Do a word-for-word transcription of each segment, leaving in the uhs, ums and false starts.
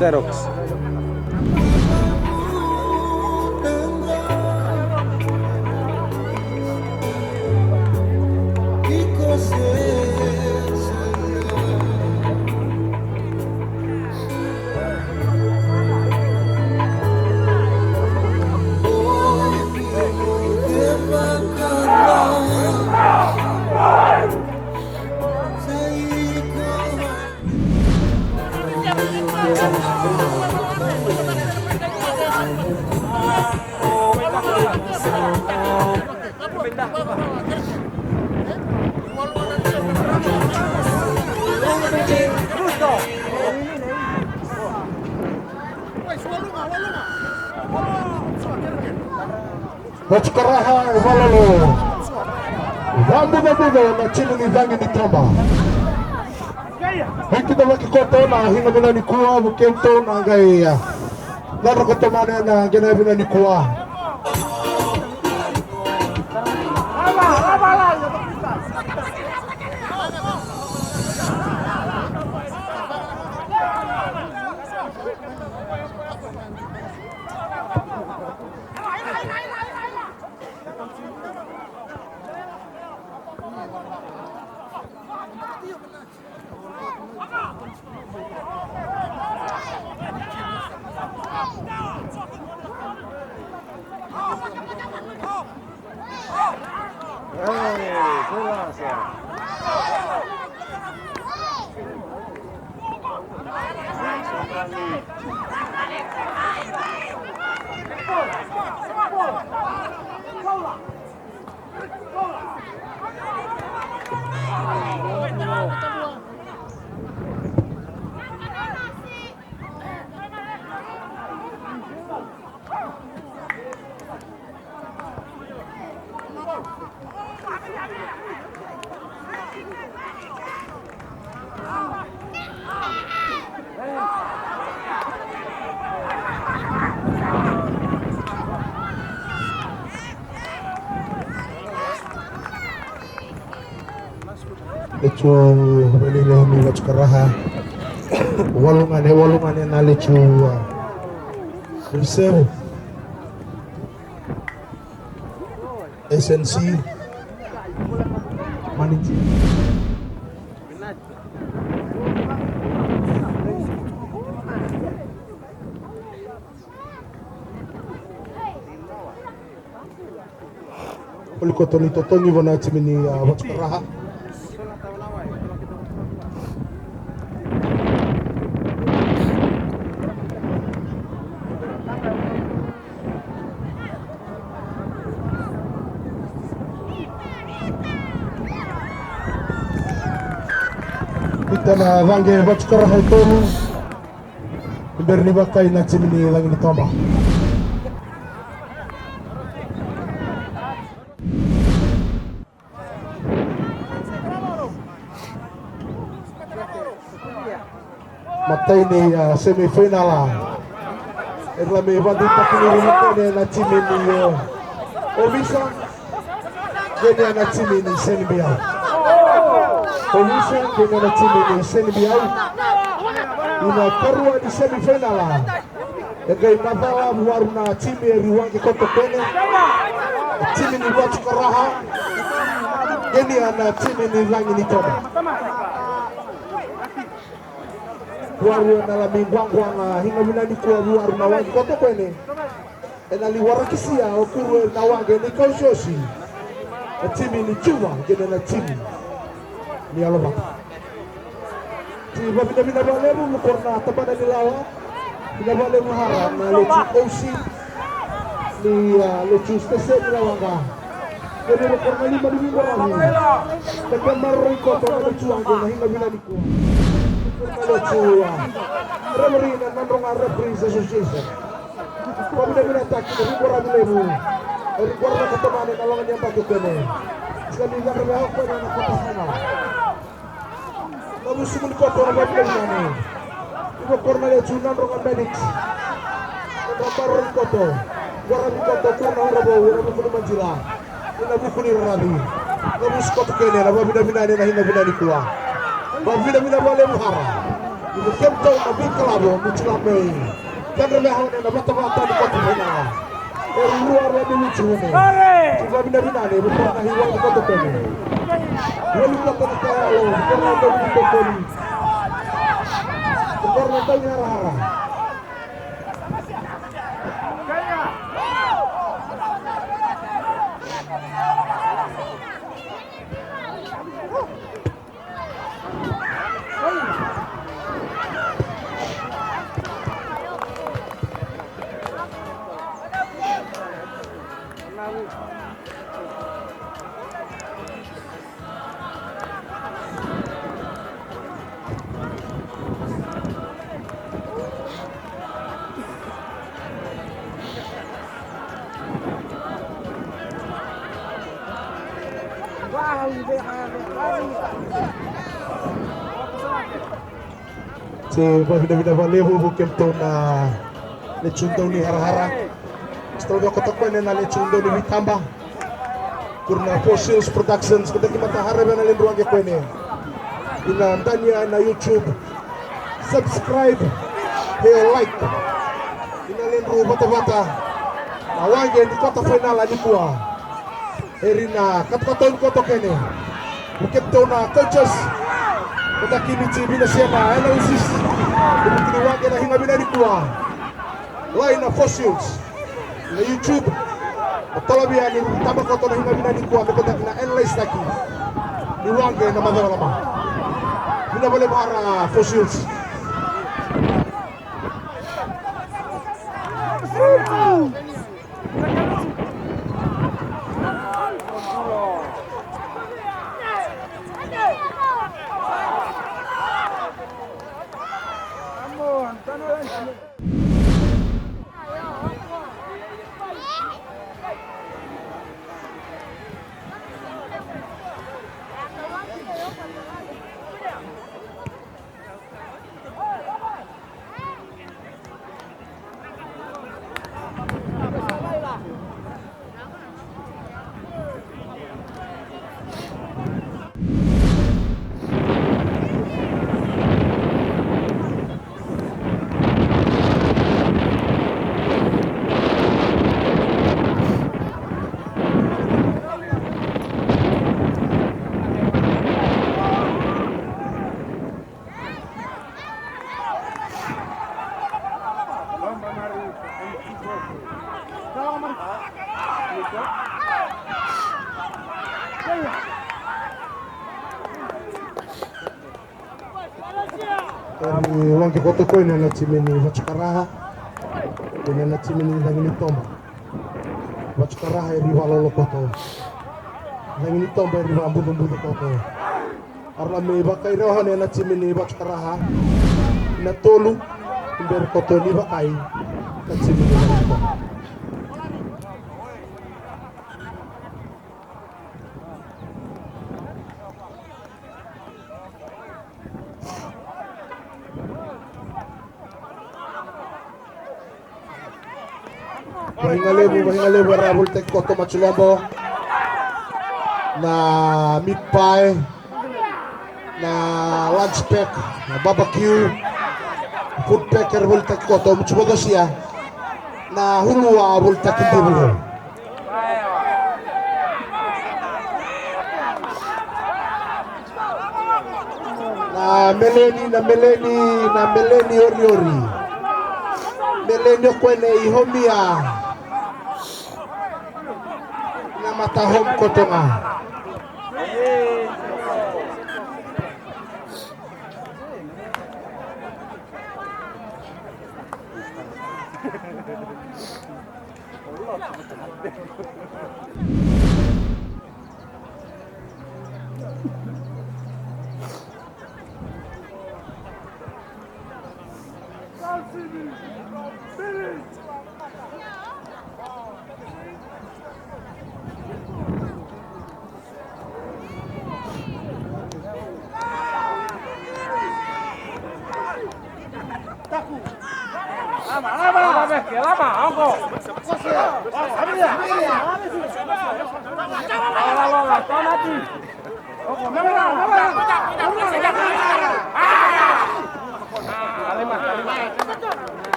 Xerox. Vatuka Raha e valolo. Vabucabuca na timi ni Cagi ni Toba. Veikidavaki koto na higa vinaka nikua, vukeuto na qai, a, na rokoto mane na qai na vinaka nikua. Lecu, veli levu ni Vatuka Raha. Walu ga ne, walu ga ne na lecu, a, levu sevu. S N C. Manage. Voli koto ni totogi vua na timi ni, a, Vatuka Raha. Ita na caqe Vatuka Raha e tolu. Ni bera ni vakai na timi ni Cagi ni Toba. Matai ni, a, semifinal, a. Era mai vakadeitaki ni rua kei na timi ni, a, Ovisa. Kei na timi ni Senibiau. Ovisa kei na timi ni Senibiau. Ina karua ni semifinal, a. E qai macala vuaru na timi e ri waqe koto kene. Timi ni Vatuka Raha. Kei na timi ni Cagi ni Toba. Vuaru ena lami quaqua na higa vinaka nikua, vuaru na waqe koto kene. Ena liwara kisia o kuru ena waqe ni kausiosi. Na timi ni Cuva kei na timi ni Yalovata. Ti vavinavina valevu, vukora na tabana ni lawa. Vinaka valevu hara na lecu O C ni, a, lecu siteseni ni lawaqa. Kei na vukora na lima ni veiqaravi. Ka maroroi koto na lecu waqe na higa vinaka nikua. Na lecu, a, referee na Nadroga Referees Association. Vakavinavinakataki na veiqaravi levu. E veiqaravi na katamane na loga ni yabaki kene. Sika ni caka vei au kene na kota final. Na vusugu ni koto na vavinavinani. Ivakoro na lecu Nadroga Medics. Nadroga Barori koto. Qaravi koto kura na uravou ena vuku ni majila. Ena vuku ni raravi. Na vusu koto kene na vavinavinani na higa vinaka nikua. Vavinavina valevu hara. Kemudou na veikalavo, mutu ga mai. Kedra me haune na vatavata ni kota fainala. E rua ra me mutu ne. Ore! Vavinavinaka, e rua na hiwa ni kota kene. Wali kota na kayalo, kota na kota kene. Kota na kota harahara. Se vavinavinaka vakalevu vei kemudou na lewe ni harahara. Sa tau via kota kene na lewe ni veitaba. Kura na Four Seals Productions, kota ki mata hara vei na ledru waqe kene. Ina dania na YouTube. Subscribe. He like. Ina ledru vatavata. Na waqe ni kota fainala nikua. Eri na katokatoni koto kene. Vei kemudou na coaches. Kota ki miti vina sia na analysis. Vina kini waqe na higa vina nikua. Lai na Four Seals. Na YouTube. Na tolavia ni taba koto na higa vina nikua. Me kota ki na analysis taki. Ni waqe na macawa lama. Vina vale vara Four Seals. Eri waqe koto kene na timi ni Vatuka Raha. Kene na timi ni Cagi ni Toba. Vatuka Raha eri valolo koto. Cagi ni Toba eri vabucabuca koto. Ara na me vakai rawa na timi ni Vatuka Raha. Na tolu, bera koto ni vakai na timi ni Vatuka. Vahiga levu, vahiga levu era volitaki koto Matulobo. Na meat pie, na lunch pack, na barbecue, food pack era volitaki koto Matulobo sia. Na hulua volitaki Bubu. Na meleni, na meleni, na meleni oriori. Meleni o kene i homia. Na mata home koto ga.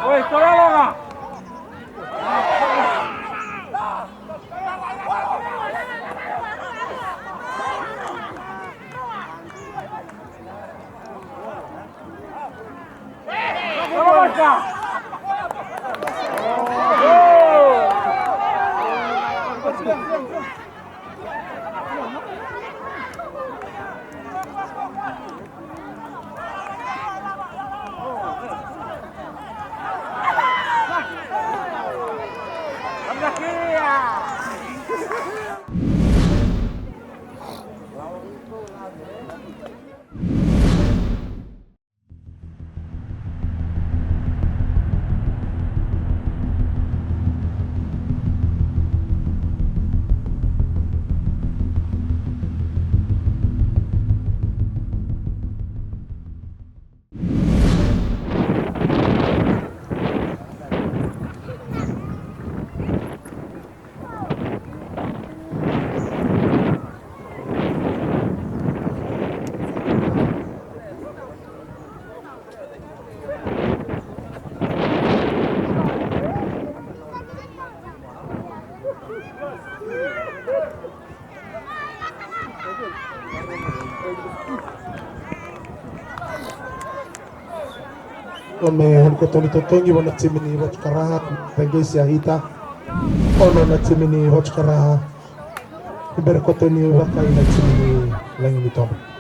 Oi, torava ga. Qo me oni koto ni totogi vua na timi ni Vatuka Raha, Regis Ahita. Ono na timi ni Vatuka Raha. Bera koto ni vaka i na timi ni Laginitora.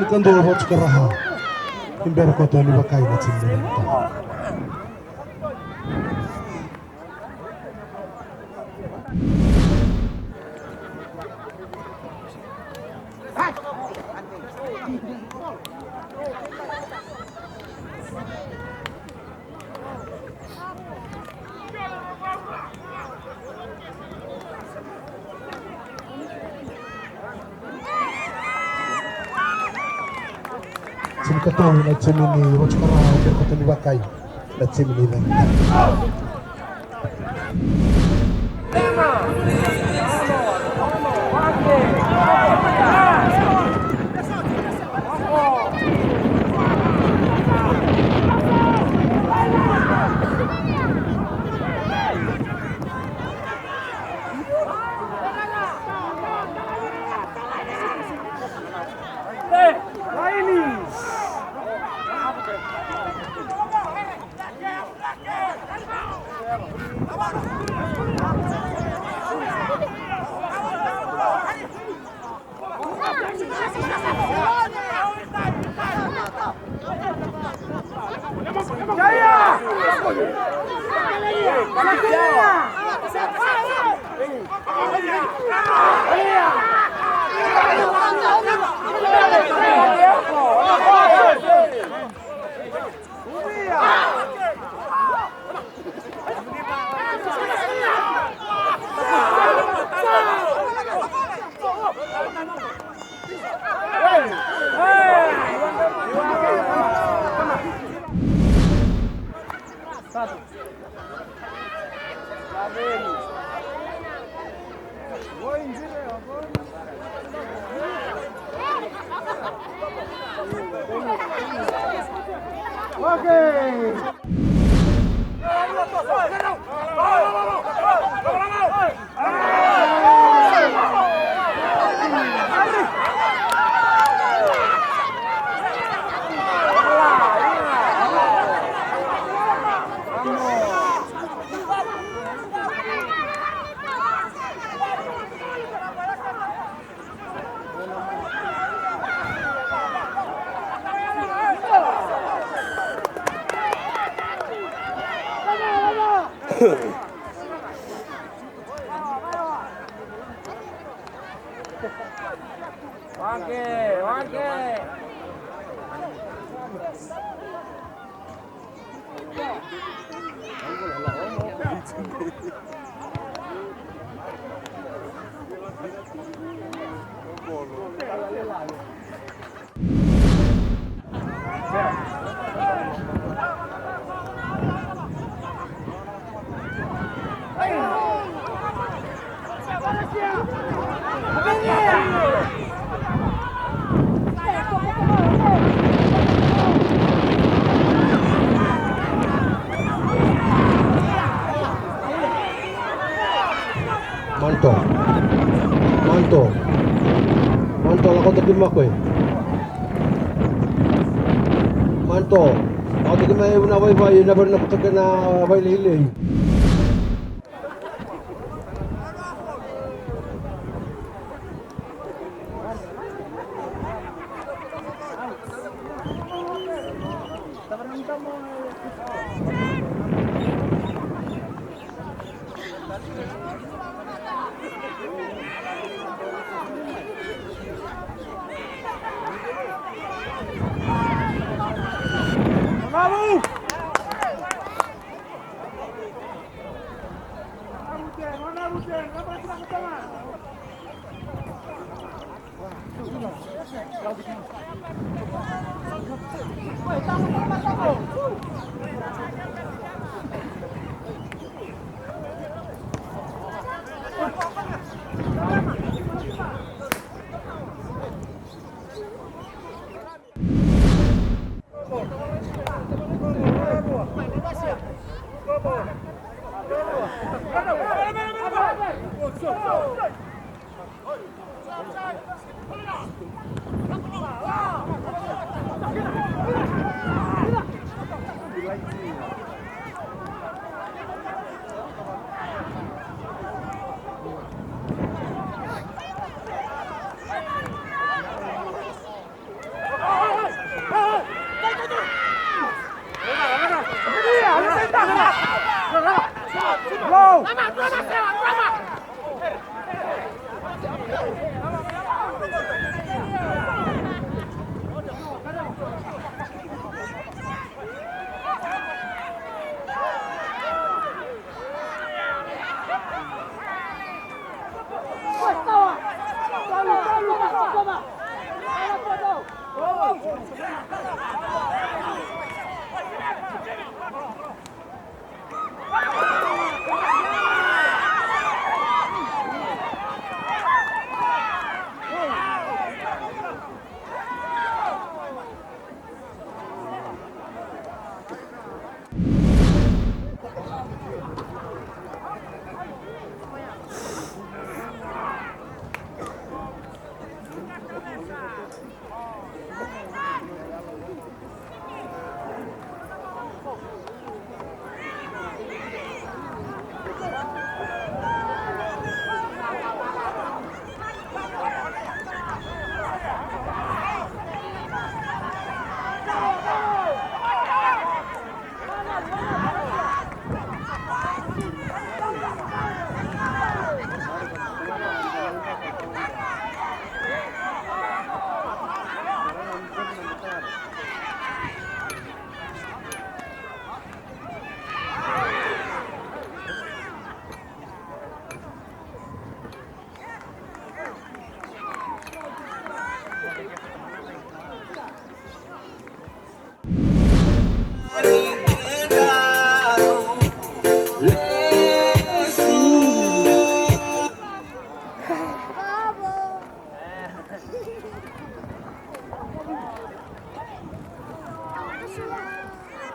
Ka dua vata ka raha. Ni bera koto ni vakai na timi ni Rangitau. Timi ka tau na timi ni Rotsi Kara, kei na kota ni vakai na timi ni Veni. Wake, wake. Manto. Manto. Manto, lako taki mai koya. Manto. Lako taki mai vuna vaivai, na vuna koto kei na vaileilei.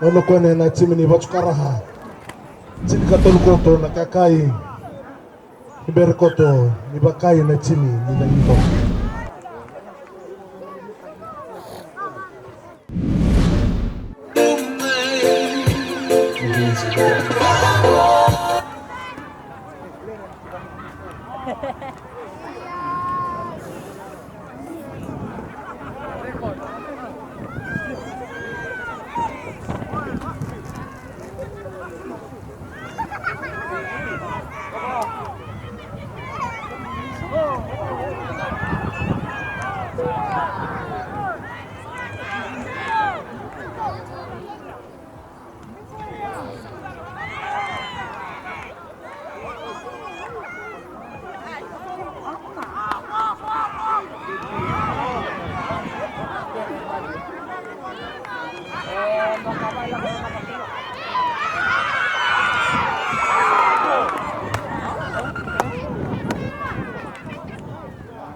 Ono kone na timi ni Vatuka Raha. Tini ka tolu koto na kakai. Ni bere koto ni vakai na timi ni Nagitoka.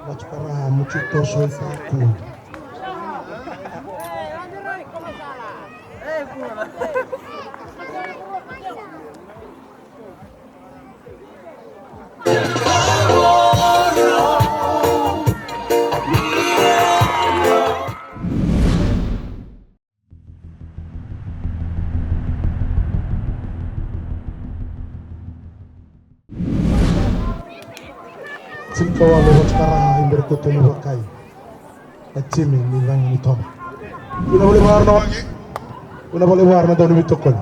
Vatuka Raha, mutu toso i taku. Tini ka walu Vatuka Raha, i bera koto ni vakai na timi ni Cagi ni Toba. Vinaka vakalevu na waqe. Vinaka vakalevu na dau ni veitokoni.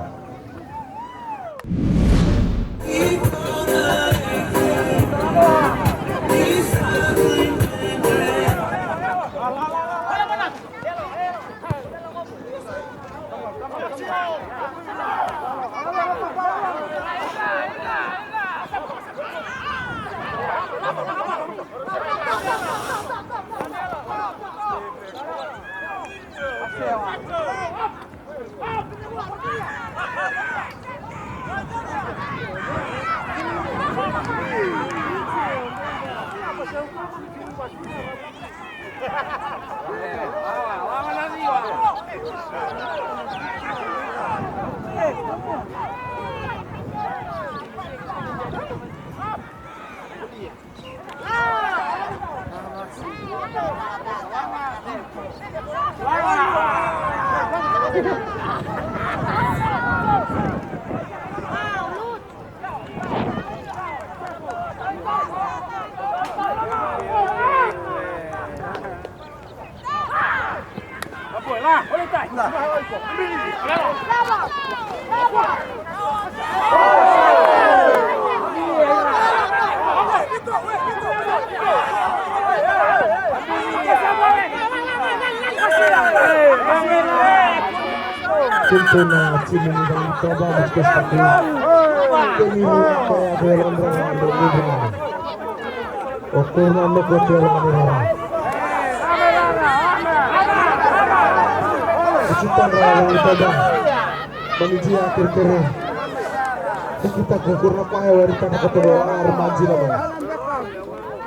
Ena timi ni Manitoba, mas kos taki. Timi ni Manitoba, o Corona me ko tela ni rara. Isi tara Manitoba. Mani dia kerekere. Kita ko Corona kaya wari tana ko toro ar manjira mana.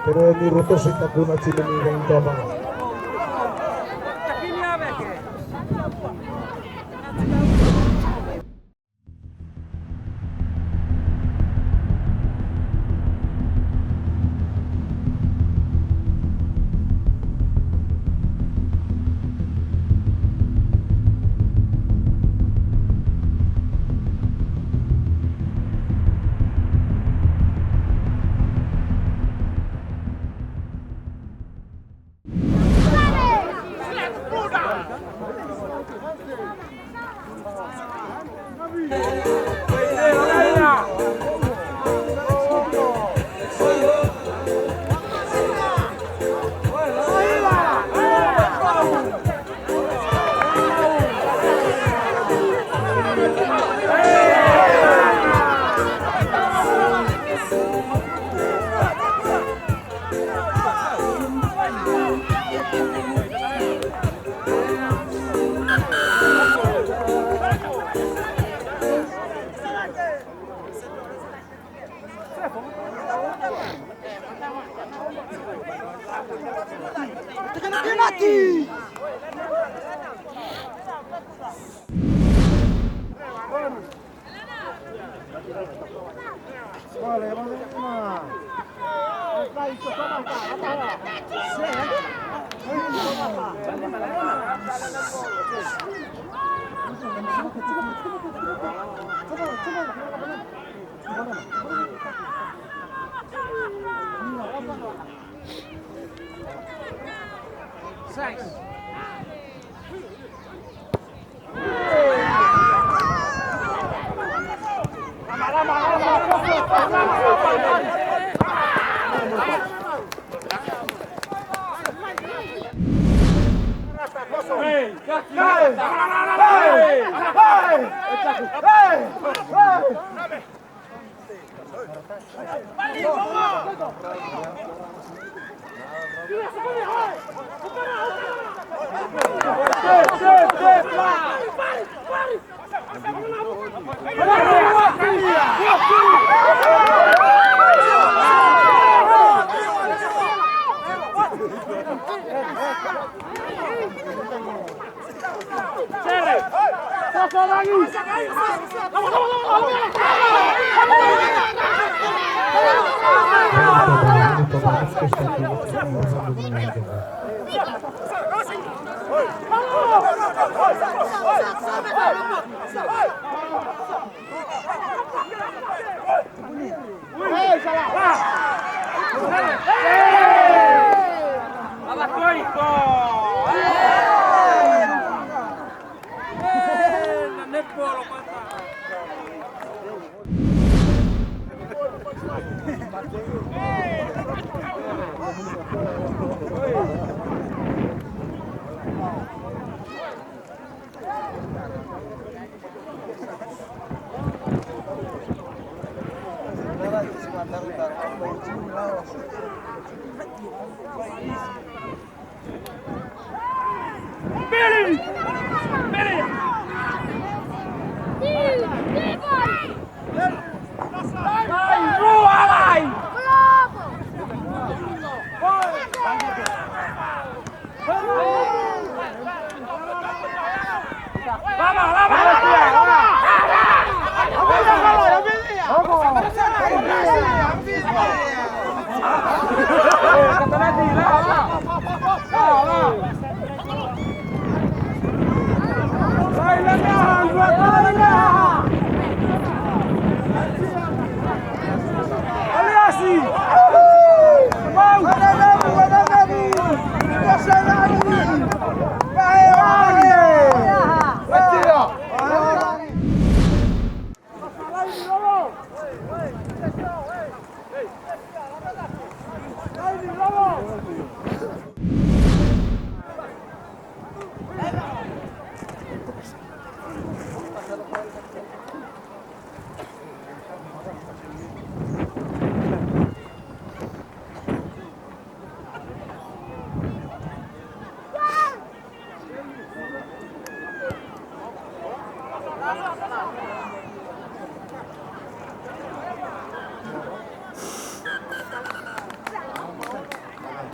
Kere ni roto sita kuna timi ni Manitoba.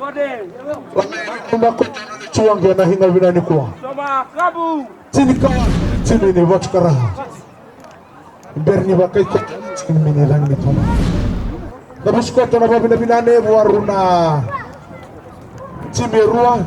Uma ko tu age na higa vinaka nikua. Tinikawa, timi ni Vatuka Raha. Bera ni vakaikoto timi ni Laginitomba. Na vosikoto na vavinavinane vua rau na timi e rua.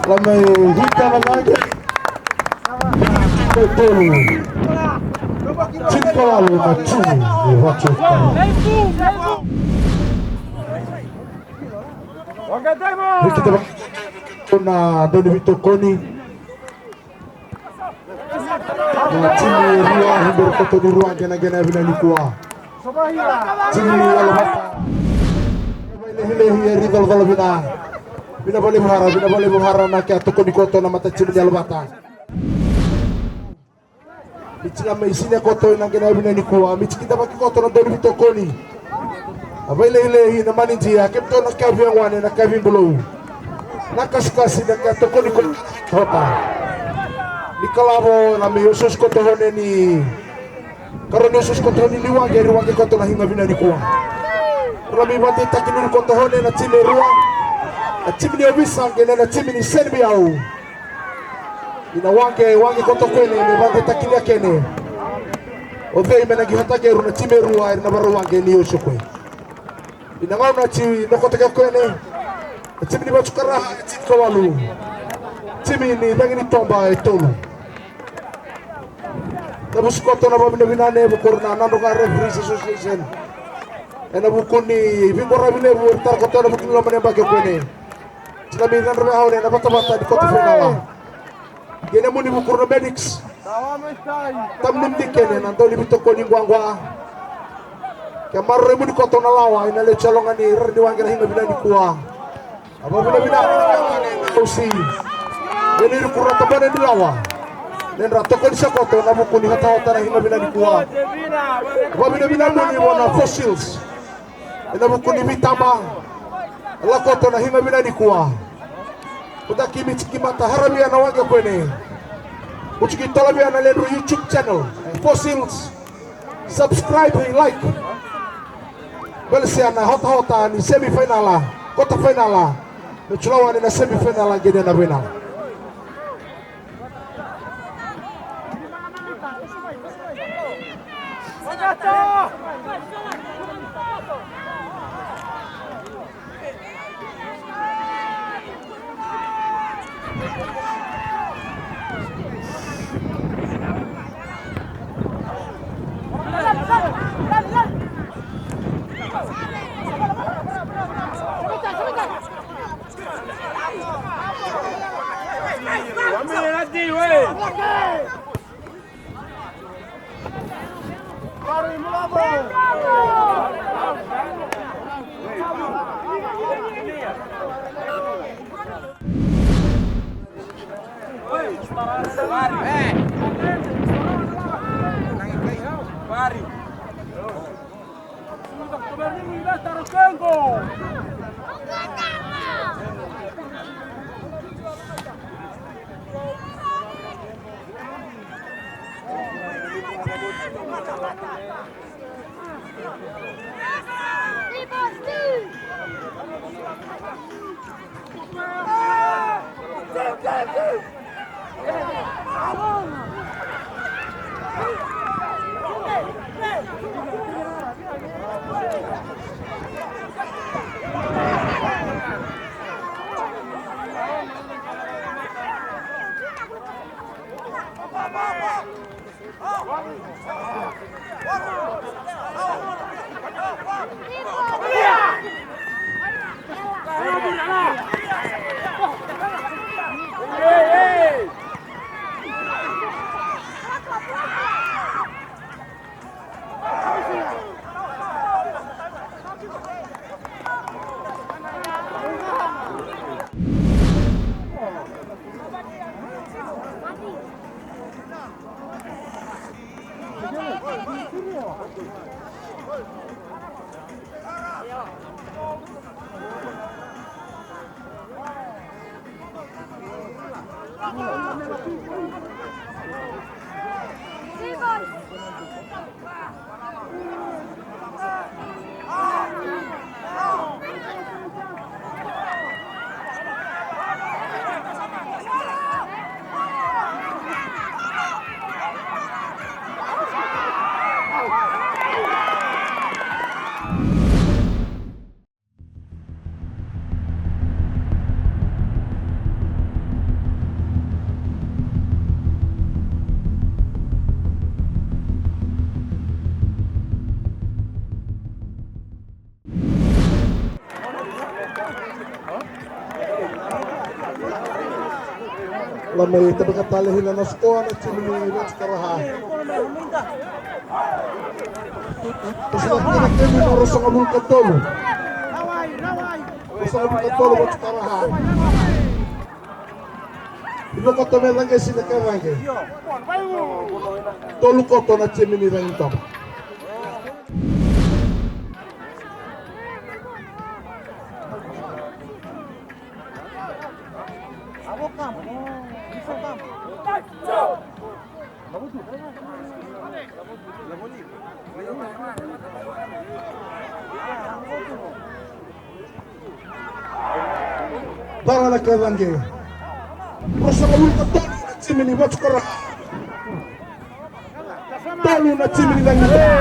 Lama e hita na vage. Tolu. Tinikawalu na tolu. Rikita na dauniveitokoni. Na timi e rua, Ribeirão Koto ni rua, qenaqena vinaka nikua. Timi ni Yalovata. Lehilehi e ri colacola vina. Vinaka vakalevu hara, vinaka vakalevu hara na kea tokoni koto na mata timi ni Yalovata. Miti la mai sine koto ena qena vinaka nikua, miti kidavaki koto na dauniveitokoni. A vaileilei na manidia, kemudou na kavi yagone, na kavi bulou. Na kasikasi, na ka tokoni koto. Hota. Ni kalavo, na mai osiosi koto hone ni. Karua ni osiosi koto hone ni waqe, ri waqe koto na higa vinaka nikua. Ra mai vakadeitaki nunu koto hone na timi e rua. Na timi ni ovisa, qe na timi ni Senibiau. Ina waqe, waqe koto kene, me vaqe takilia kene. O cei me na qihotaki eru na timi e rua, era na varau waqe ni oso koe. Ina gauna ti no koto ke kene. Na timi ni Vatuka Raha, e tinikawalu. Timi ni Laginitomba, e tolu. Na vusu koto na vavinavinane, vukoro na Nadroga Referees Association. Ena vuku ni viqoravi levu, era tara koto na vuku ni loma ni yabaki kene. Tila me i cadra vei au na vatavata ni kota fainala. Kei na muni vukuro na Medics. Tamuni mdikene na dauniveitokoni quaqua. Ke maroroi muni koto na lawa, ina lesu yaloga ni rara ni waqe na higa vinaka nikua. A vavinavina. Usi. Kei na irukuro na tabana ni lawa. Nedra tokoni sa koto na vuku ni hotahota na higa vinaka nikua. Vavinavina muni vua na Fossils. Ena vuku ni veitaba. Lakoto na higa vinaka nikua. Kutaki miti ki mata haravia na waqe kene. Kutiki tolavia na ledru YouTube channel. Fossils. Subscribe and like. Velesia na hotahota ni semifinala. Kota fainala. Me tulawa ni na semifinala gene na fainala. La mai tabaka tale hina na sikoa na timi ni Vatu Karaha. Pasina kina kemi na ruasagavulu ka tolu. Ruasagavulu ka tolu Vatu Karaha. Ina koto me caqesi na kai caqe. Tolu koto na timi ni Cagitoba. Tara na kai caqe. Ruasagavulu ka tolu na timi ni Vatu Karaha. Tolu na timi ni Cagitoba.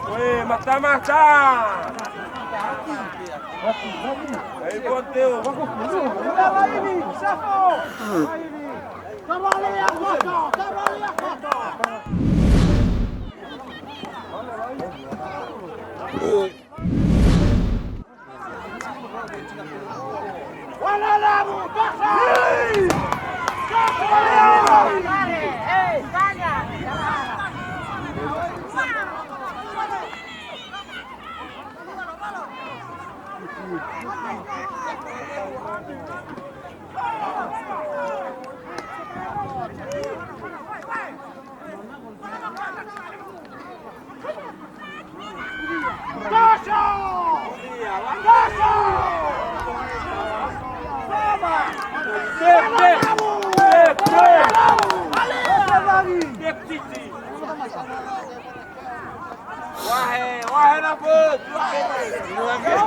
Oi, matamata. Ei, boteu. Trabalha aí, Costa! Trabalha aí, Costa! Wahe, wahe na boat, wahe.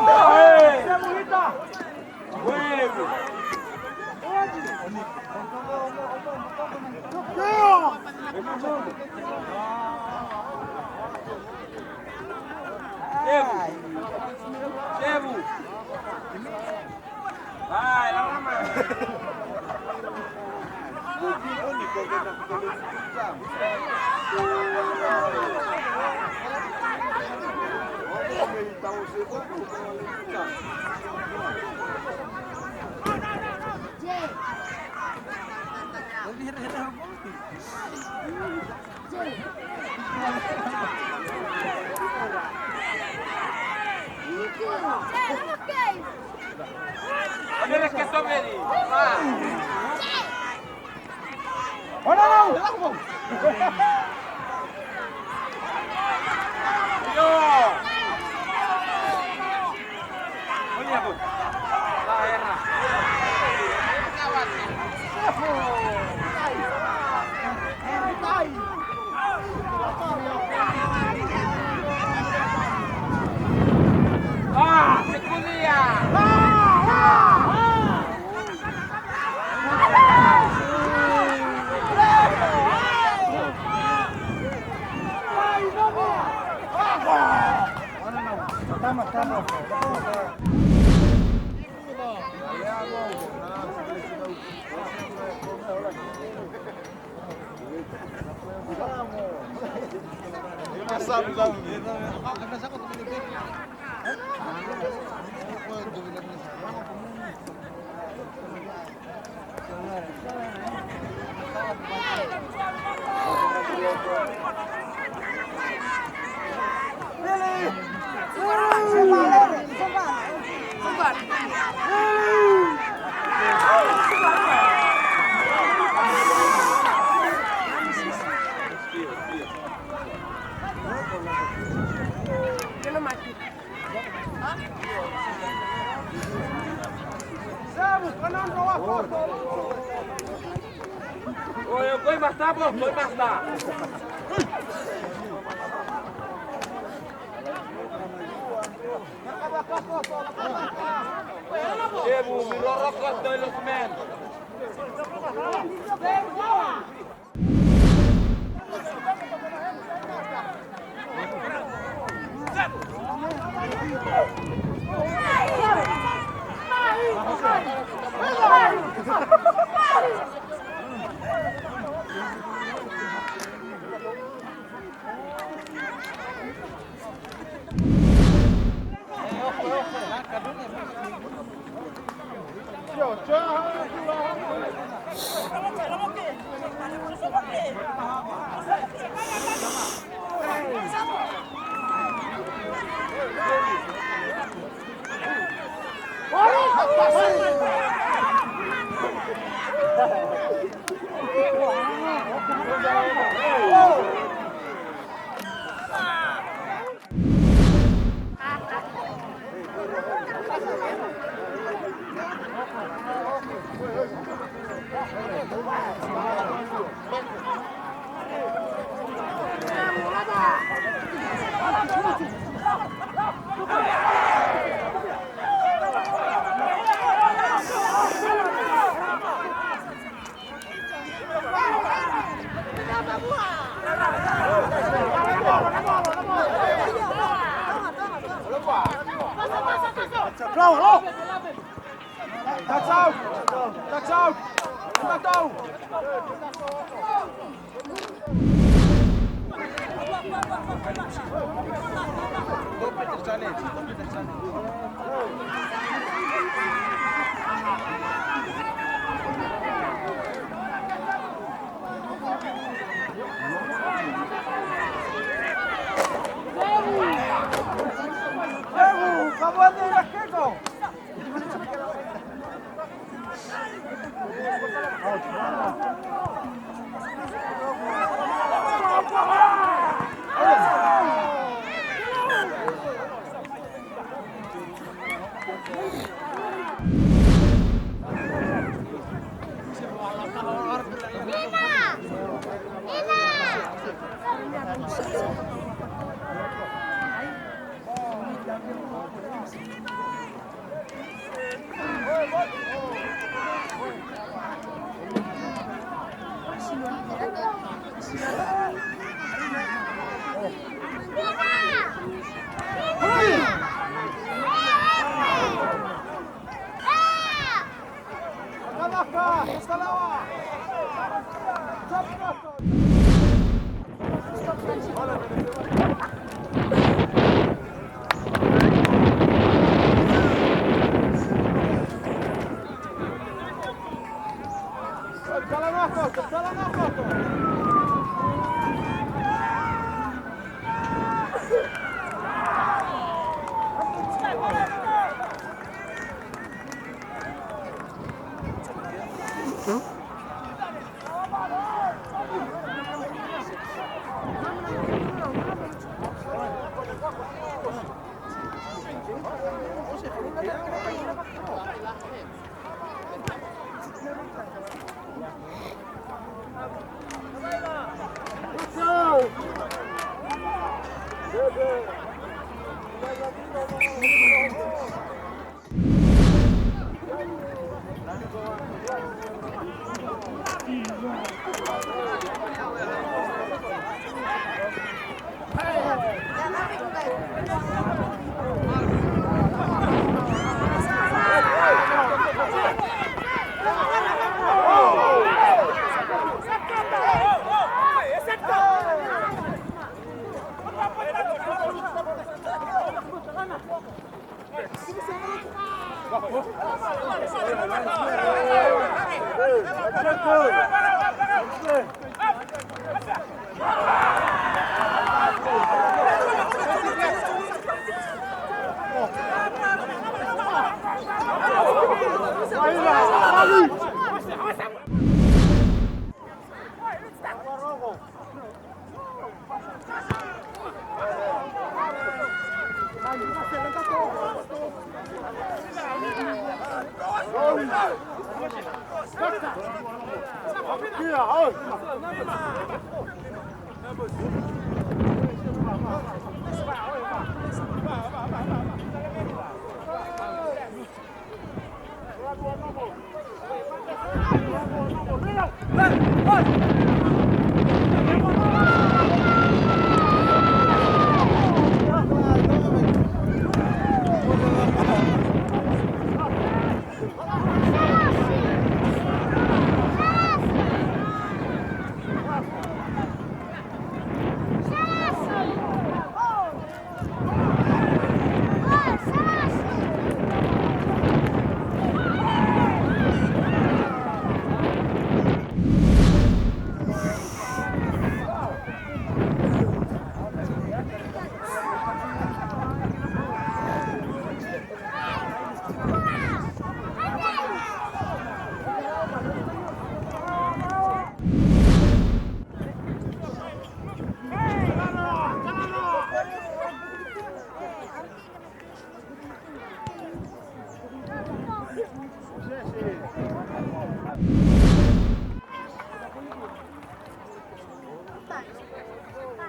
Wahe. Sevu. Sevu. Vai, la mama. Oi, oi, mas tá bom, oi, mas tá. Sevu, miroroko, doi los men.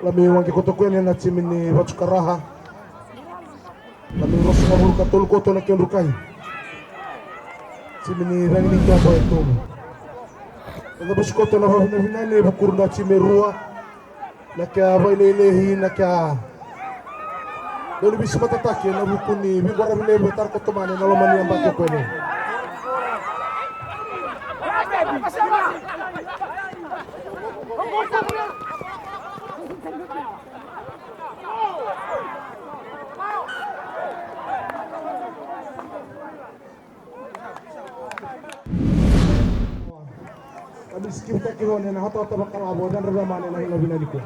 Lami waqi koto kene na timi ni Vatuka Raha. Lami ruasagavulu ka tolu koto na kedru kai. Timi ni Ragi ni Toba e tolu. E cavuti koto na vavinavinani e Vukurudra na timi e rua. Na kea vaileileihi na kea dau ni visi matataki ena vuku ni viqwaravi levu e tara koto mai ena loma ni yabaki ko ena. Kivutaki Rone na hatahata vakalawa vou, yadra vamane na ina vinani kua.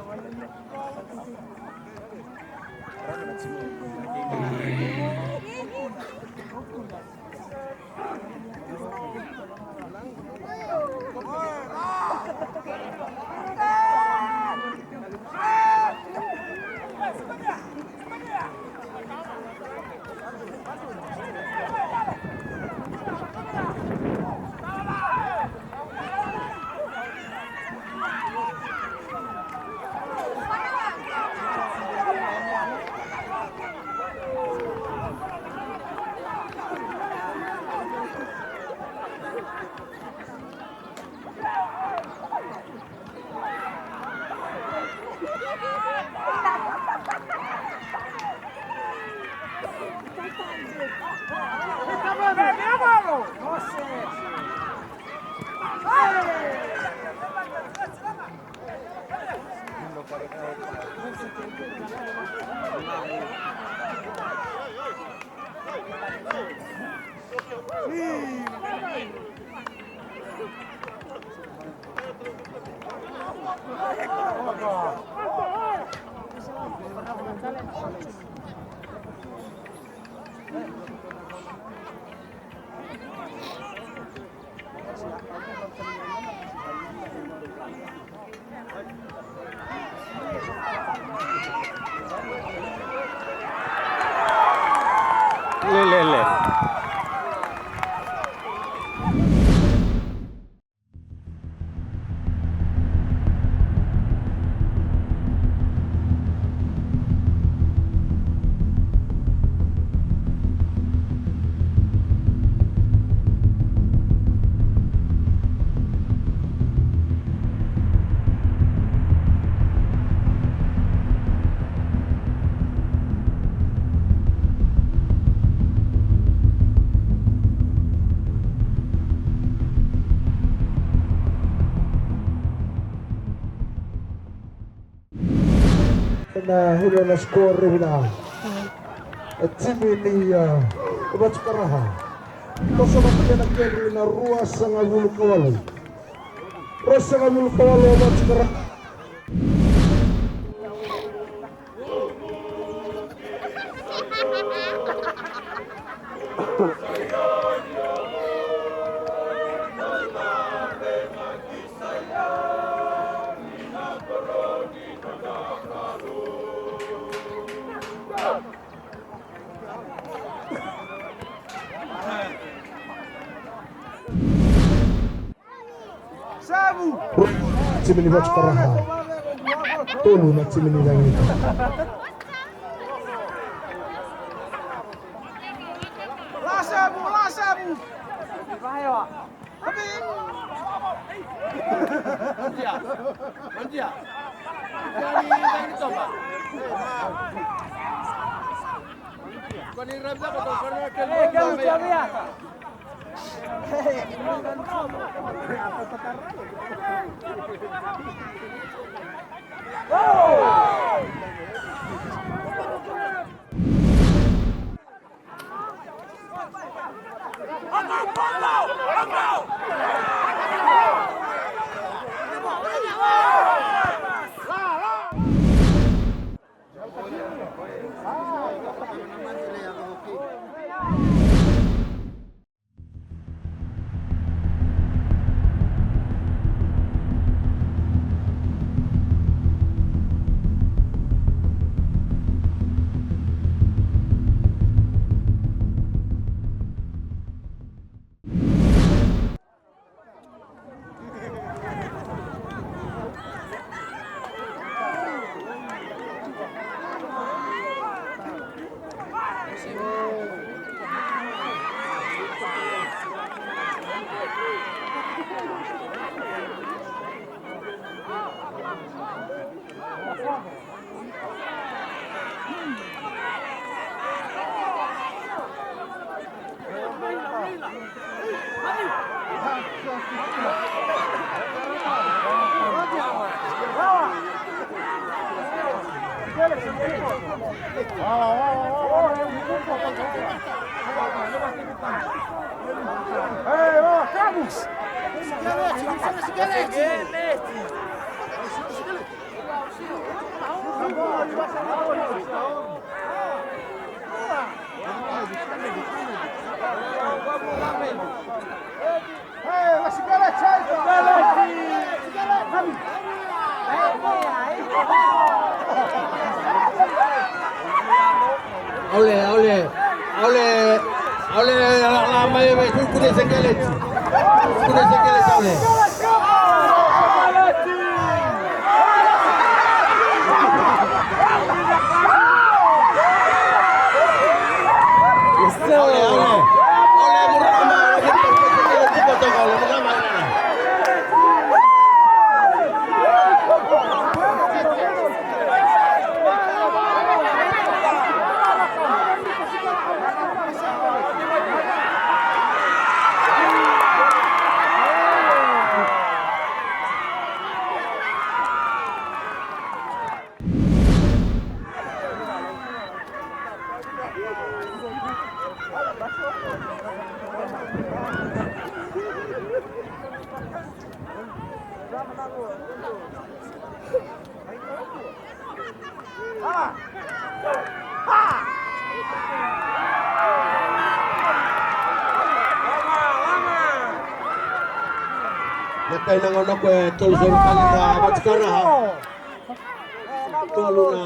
Lelele. Ena hula na score vina. E timi ni, a, Vatuka Raha. Toso na kena keli na ruasagavulu ka walu. Ruasagavulu ka walu Vatuka Raha. Timi ni Vatuka Raha. Tolu na timi ni Cagita. Aule, aule, aule, aule, la, la, mai, mai, tu, kune sekeleti. Kune sekeleti, aule. Aule, aule. Aule, murama, aule, murama. Na kai na gauna ko e tolu zero tale na Vatikana. Tolu na.